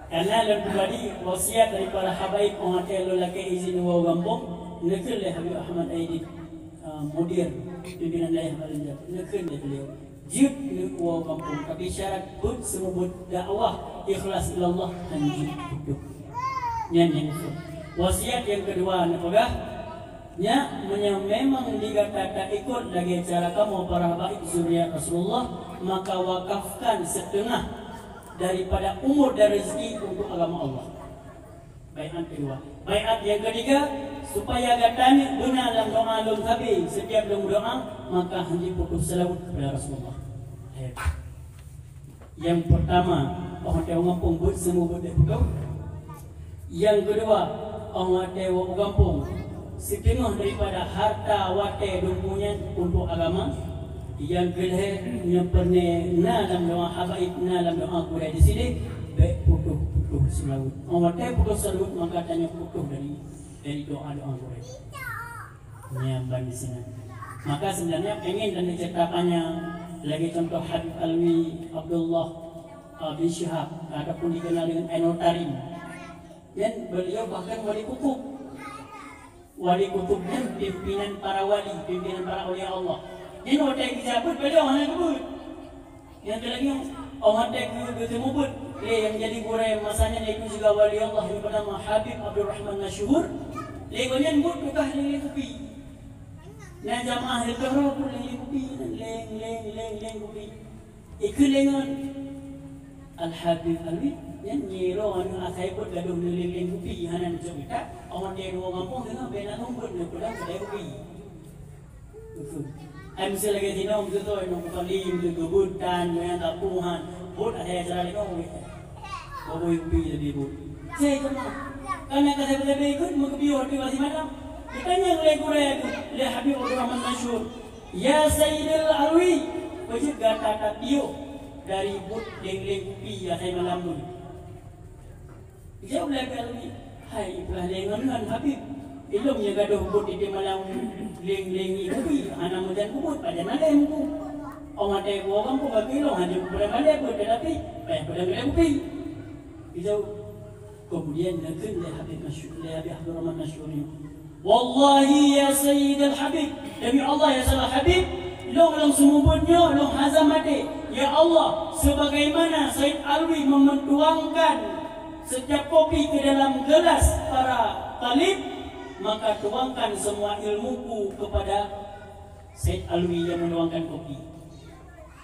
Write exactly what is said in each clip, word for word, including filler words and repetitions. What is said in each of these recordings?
Karena lôn pribadi, wasiat daripada habaib, 'oh watèe lôn lakèe izin woe gampông, neukheun lé Habib Ahmad Aidid, eh, mudir pimpinan dayah Balinda, neukheun lé beliau, "Jeuet neuk woe gampông, tapi syarat beuet seumeubeuet dakwah ikhlas ilallah, han jeuet putôh." Nyan nyang keu-, wasiat nyang keudua neupeugah, nyak, meunyoe memang di gata taikot lagèe cara kamoe para habaib zuriat Rasulullah, maka wakafkan seutengah daripada umur dan rezeki untuk agama Allah. Baiat keudua. Baiat nyang keutiga, supaya gata nyoe beuna lam doa lôn sabe, setiap lôn meudoa, maka han jiputôh seulaweuet keupada Rasulullah. Hai. Nyang peurtama, 'oh watèe u gampông beuet seumeubeuet lé putôh. Nyang keudua, 'oh watèe u gampông, siteungoh daripada harta watèe dum nyan untuk agama. Nyang keulhèe, nyoe peureunah na lam doa habaib, na lam doa gurèe di sini, bèk putôh-putôh seulaweuet. 'Oh watèe putôh seulaweuet, maka tanyoe putôh dari, dari doa-doa gurèe. Nyan ban di sinan. Maka sebenarnya pengen dan cerita panjang lagi contoh Habib Alwi Abdullah, uh, bin Syihab ataupun dikenal dengan Ainul Tarim. Dan beliau bahkan wali kutub. Wali kutub nyan pimpinan para wali, pimpinan para aulia Allah. Jadi watèe geujabeuet beliau hana geubeuet. Nyang keu lagèe nyoe, 'oh watèe geu-, geuteumeubeuet lé nyang jadi gurèe masa nyan, yaitu sigoe wali Allah nyang bernama Habib Abdurrahman Masyhur. Lé gobnyan buet tugaih leng-leng kupi. Na jamaah leukoh rôh buet leng-leng kupi, leng, leng, leng, leng kupi. Ikheun lé ngon Al-Habib Alwi, nyan nyoe anu asai buet gadoh leng-leng kupi, hana neucok kitab. 'Oh watèe dua gampông deungoe bèk na lôn buet neupeudong keudè kupi. Beutôi. Ai, miseu lagèe jinoe, beutôi, nong kali, beutôi, geubeut tan, meunan, tapuhan. Buet ada acara linoe, weh. Boh-boh kupi jadi buet. Saya cuma. Karena kata-kata berikut, mengkebiu hati masih malam. Ditanya oleh gurèe tu, oleh Habib Abdurrahman Masyhur, "Ya Sayyidil Alwi, peujeuet gata tapiôh dari buet leng-leng kupi asai malam tu?" Jaweueb lé Habib Alwi, "Hai, ipeugah lé ngon, ngon Habib. Ilôn nyang gadôh buet di malam leng-leng ié kupi, hana meujan kubuet, pajan malèe ku. 'Oh watèe kuwoe gampông bagi ilôn hana kupeudong malèe buet, teutapi payah peudong malèe kupi." Jaweueb. Kemudian neukheun lé Habib Masyhur, lé Habib Abdurrahman Masyhur nyoe, "Wallahi ya Sayyidal Habib, demi Allah ya Sayyidal Habib, lôn, lôn seumeubeuet nyoe, lôn hazam até. Ya Allah, sebagaimana Sayyid Alwi mempertuangkan setiap kopi ke dalam gelas para talib, maka tuangkan semua ilmuku kepada Sayyid Alwi yang menuangkan kopi."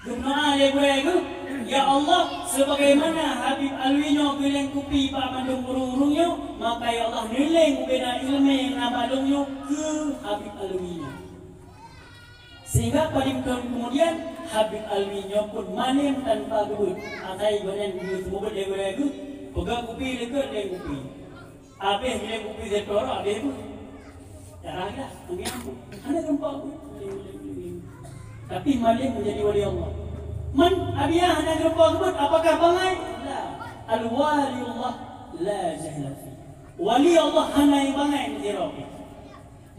Geudoa lé gurèe geuh, "Ya Allah, sebagaimana Habib Alwi nyoe geuleng kupi bak mandum ureueng-ureueng nyoe, maka ya Allah neuleng ubena ileumèe na bak lôn nyoe keu Habib Alwi nyoe." Sehingga paling thon kemudian Habib Alwi nyoe pun malem tanpa geubeuet, asai gobnyan geuseumeubeuet lé gurèe geuh, peugah kupi leukeut leng kupi. Abéh gileng kupi seutôh, abéh bu. Darah dah, angin bu. Hana geumpa bu. Tapi malem menjadi wali Allah. Man, abiya hana geumpa bu, apakah bangai? La. Al-waliullah la jahla fi. Wali Allah hana nyang bangai meunyoe.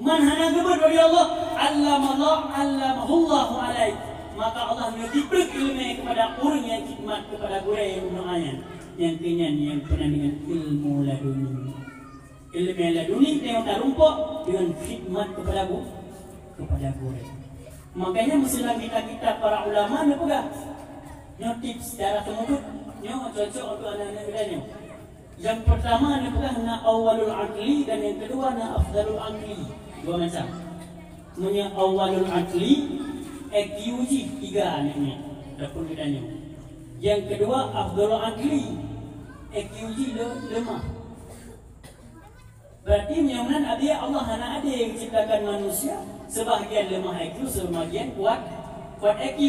Man hana geubeuet wali Allah, allamallah, allamahullahu alaih. Maka Allah neujipreh ileumèe kepada ureueng nyang khidmat kepada gurèe nyang meudoa nyan. Nyang keu nyan nyang peunan dengan ilmu laduni. Ileumèe laduni nyang tarumpok dengan khidmat kepada gu-, kepada gurèe. Makanya meusilam kitab-kitab para ulama neupeugah. Nyoe tips cara seumeubeuet, nyoe cocok untuk aneuk-aneuk muda nyoe. Yang pertama neupeugah na awalul aqli dan yang kedua na afdalul aqli. Dua macam. Meunyoe awalul aqli, I Q jih tiga aneuk nyoe, ataupun geutanyoe. Yang kedua afdalul aqli, I Q jih le-, lemah. Berarti meunyoe meunan, abiya Allah hana adé geuciptakan manusia, sebahagian lemah I Q, sebahagian kuat, kuat I Q.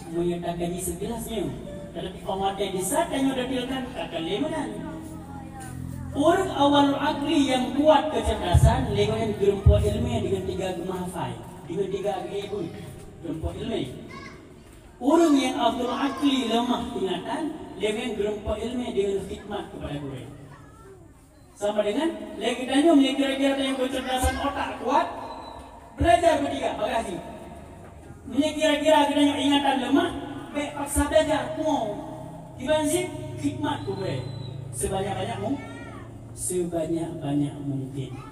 Meunyoe takaji seukilas nyoe, tetapi 'oh watèe di saat tanyoe detilkan, takheun lé meunan. Ureueng awalul aqli nyang kuat keucerdasan, lé gobnyan geureumpok ileumèe deungon tiga geumeung hafai, deungon tiga geuibu, geureumpok ileumèe. Ureueng nyang afdalul aqli lemah ingatan, lé gobnyan geureumpok ileumèe deungon khidmat kepada gurèe. Sama dengan lé geutanyoe, meunyoe kira-kira tanyoe keucerdasan otak kuat, belajar beutiga bagah jih. Meunyoe kira-kira geutanyoe ingatan lemah, bèk paksa belajar, puwoe. Kiban jih khidmat keu gurèe. Sebanyak-banyak mu-, sebanyak-banyak mungkin.